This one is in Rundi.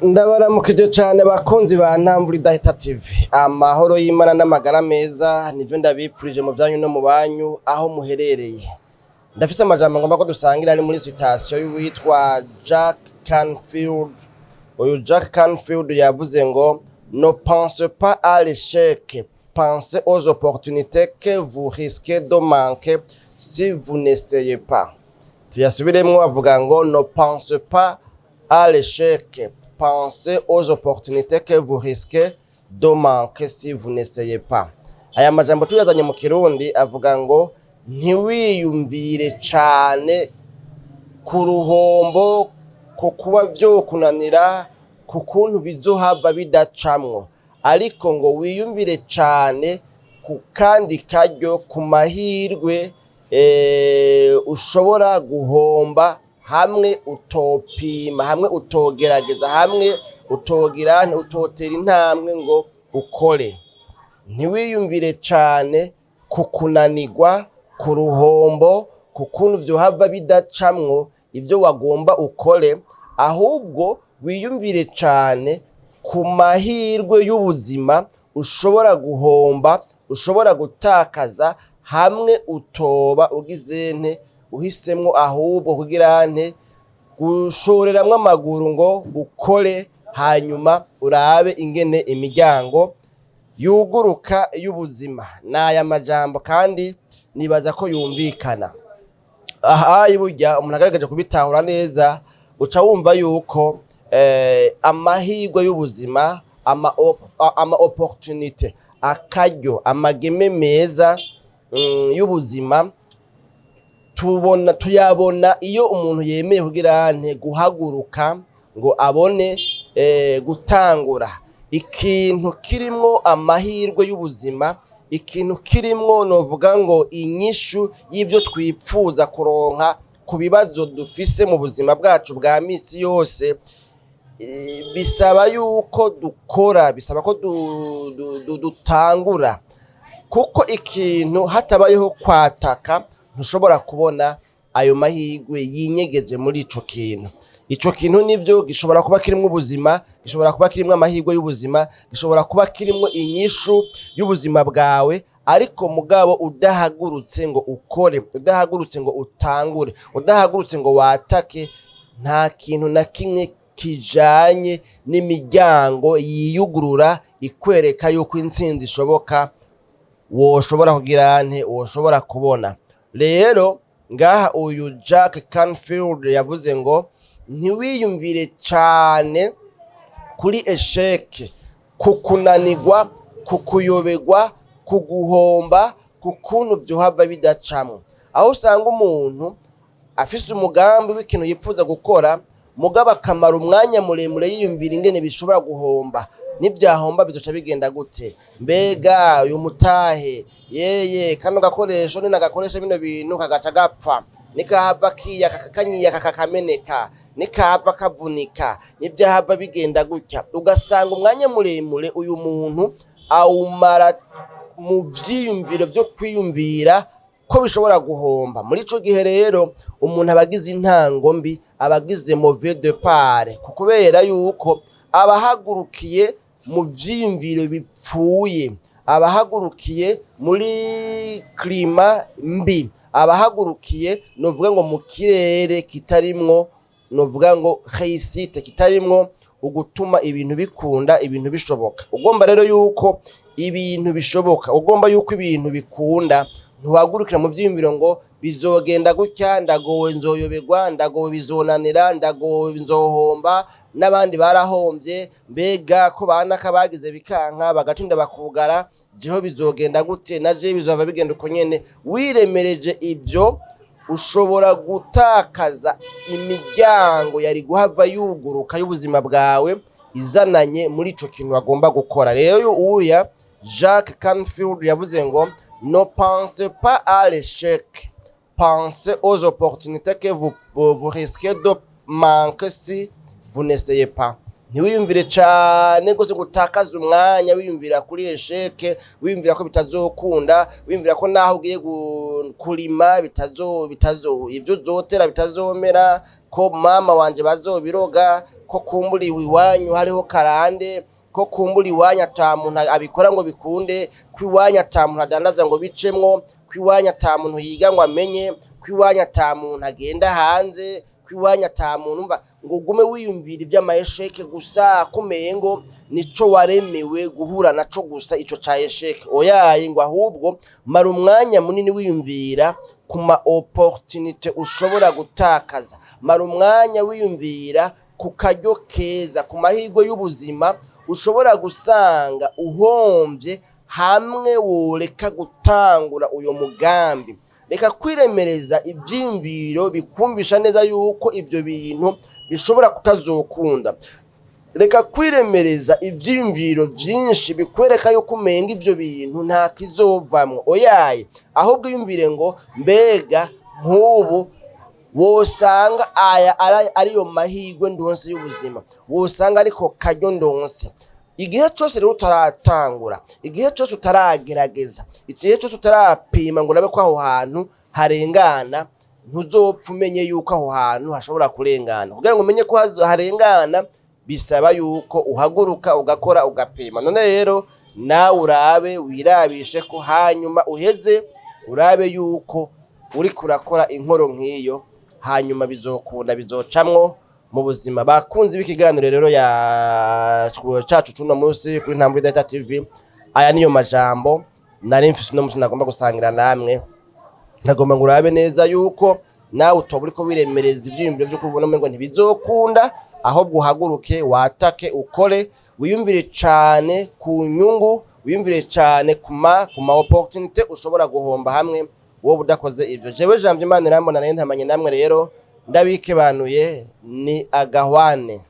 Ndabaramukije cane bakunzi ba Ntamvura Idahita TV. Amahoro y'Imana n'amagara meza nivyo ndabipfurije mu vyanyu no mu banyu aho muherereye. Ndafise amajambo ngomba ko dusangira ari muri citation y'uwitwa Jack Canfield. Uyu Jack Canfield yavuze ngo: "Ne pensez pas à l'échec, pensez aux opportunités que vous risquez de manquer si vous n'essayez pas." Tuyasubiremwo, avuga ngo: "Ne pensez pas à l'échec, pensez aux opportunités que vous risquez de manquer si vous n'essayez pas." Aya majambo tuyazanye mu Kirundi avuga ngo: ntiwiyumvire cane ku ruhombo, ku kuba vyokunanira, ku kuntu bizohava bidacamwo, ariko ngo wiyumvire cane ku kandi karyo, ku mahirwe ushobora guhomba hamwe utopima, hamwe utogerageza, hamwe utogira utotera intambwe ngo ukore. Ntiwiyumvire cane ku kunanirwa, ku ruhombo, ku kuntu vyohava bidacamwo ivyo wagomba ukore, ahubwo wiyumvire cane ku mahirwe y'ubuzima ushobora guhomba, ushobora gutakaza hamwe utoba ugize nte, uhisemwo ahubwo kugira nte, gushoreramwo amaguru ngo ukore, hanyuma urabe ingene imiryango yuguruka y'ubuzima. N'aya majambo kandi nibaza ko yumvikana. Aha burya umuntu agaragaje kubitahura neza, uca wumva yuko amahirwe y'ubuzima, ama opportunité, akaryo, amageme meza y'ubuzima tubona, tuyabona iyo umuntu yemeye kugira nte, guhaguruka ngo abone gutangura ikintu kirimwo amahirwe y'ubuzima, ikintu kirimwo novuga ngo inyishu y'ivyo twipfuza kuronka ku bibazo dufise mu buzima bwacu bwa misi yose. Bisaba yuko dukora, bisaba ko dutangura, kuko ikintu hatabayeho kwataka ntushobora kubona ayo mahirwe yinyegeje muri ico kintu. Ico kintu nivyo gishobora kuba kirimwo ubuzima, gishobora kuba kirimwo amahirwe y'ubuzima, gishobora kuba kirimwo inyishu y'ubuzima bwawe, ariko mugabo udahagurutse ngo ukore, udahagurutse ngo utangure, udahagurutse ngo watake, nta kintu na kimwe kijanye n'imiryango yiyugurura ikwereka yuko intsinzi ishoboka woshobora kugira nte, woshobora kubona. Rero ngaha uyu Jack Canfield yavuze ngo ntiwiyumvire cane kuri échec, ku kunanirwa, ku kuyoberwa, ku guhomba, ku kuntu vyohava bidacamwo. Aho usanga umuntu afise umugambi w'ikintu yipfuza gukora, mugabo akamara umwanya muremure yiyumvira ingene bishobora guhomba, nivyahomba bizoca bigenda gute, mbega uyu mutahe, yeye kano gakoresho ninagakoresha bino bintu kagaca gapfa, nikahava kiyaka kakanyiyaka kakameneka, nikahava kavunika, nivyahava bigenda gutya. Ugasanga umwanya muremure uyu muntu awumara mu vyiyumviro vyo kwiyumvira ko bishobora guhomba. Muri ico gihe rero umuntu aba agize intango mbi, aba agize mauvais départ, kubera yuko aba ahagurukiye mu vyiyumviro bipfuye, aba ahagurukiye muri climat mbi, aba ahagurukiye novuga ngo mu kirere kitarimwo novuga ngo réussite, kitarimwo ugutuma ibintu bikunda, ibintu bishoboka. Ugomba rero yuko ibintu bishoboka, ugomba yuko ibintu bikunda, ntuhagurukira mu vyiyumviro ngo bizogenda gutya, ndagowe nzoyoberwa, ndagowe bizonanira, ndagowe nzohomba, n'abandi barahomvye, mbega ko banaka bagize bikanka bagatinda bakugara, jeho bizogenda gute, na jewe bizova bigenda uko nyene. Wiremereje ivyo, ushobora gutakaza imiryango yari guhava yuguruka y'ubuzima bwawe izananye muri ico kintu bagomba gukora. Rero uya Jacques Canfield yavuze ngo: "Ne pensez pas à l'échec, pensez aux opportunités que vous risquez de manquer si vous n'essayez pas." Ntiwiyumvire cane gose ngo utakaze umwanya wiyumvira kuri échec, wiyumvira ko bitazokunda, wiyumvira ko naho ugiye kurima bitazo ivyo uzotera bitazomera, ko mama wanje bazobiroga, ko kumbura iwanyu hariho karande, ko kumbura iwanyu ata muntu abikora ngo bikunde, ko iwanyu ata muntu adandaza ngo bicemwo, ko iwanyu ata muntu yiga ngo amenye, ko iwanyu ata muntu agenda hanze, ko iwanyu ata muntu umva, ngo ugume wiyumvira ivy'ama échecs gusa, kumengo nico waremewe guhura naco gusa, ico ca échec. Oyaye, ngo ahubwo mara umwanya munini wiyumvira ku ma opportunité ushobora gutakaza, mara umwanya wiyumvira ku karyo keza, ku mahirwe y'ubuzima ushobora gusanga uhomvye hamwe woreka gutangura uyo mugambi. Reka kwiremereza ivyiyumviro bikumvisha neza yuko ivyo bintu bishobora kutazokunda. Reka kwiremereza ivyiyumviro vyinshi bikwereka yuko umenga ivyo bintu nta kizovamwo. Oyaye, ahubwo iyumvire ngo mbega nk'ubu wosanga aya ariyo mahirwe ndonse y'ubuzima, wosanga ariko karyo ndonse. Igihe cose rero utaratangura, igihe cose utaragerageza, igihe cose utarapima ngo urabe ko aho hantu harengana, ntuzopfa umenye yuko aho hantu hashobora kurengana. Kugira ngo umenye ko harengana bisaba yuko uhaguruka, ugakora, ugapima. None rero nawe urabe, wirabishe ko, hanyuma uheze urabe yuko uriko urakora inkoro nk'iyo, hanyuma bizokunda, bizocamwo mu buzima. Bakunzi b'ikiganiro rero ya cacu cuno munsi kuri Ntambwe Data TV, aya niyo majambo nari mfise uno munsi nagomba gusangira namwe. Nagomba ngo urabe neza yuko nawe utoba uriko wiremereza ivyiyumviro vy'uko ubona umengo ntibizokunda, ahubwo uhaguruke, watake, ukore, wiyumvire cane ku nyungu, wiyumvire cane ku ma opportunité ushobora guhomba hamwe wowe udakoze ivyo. Jewe Janvier Imana irambona, nari ntamanye namwe rero, ndabikebanuye, ni agahwane.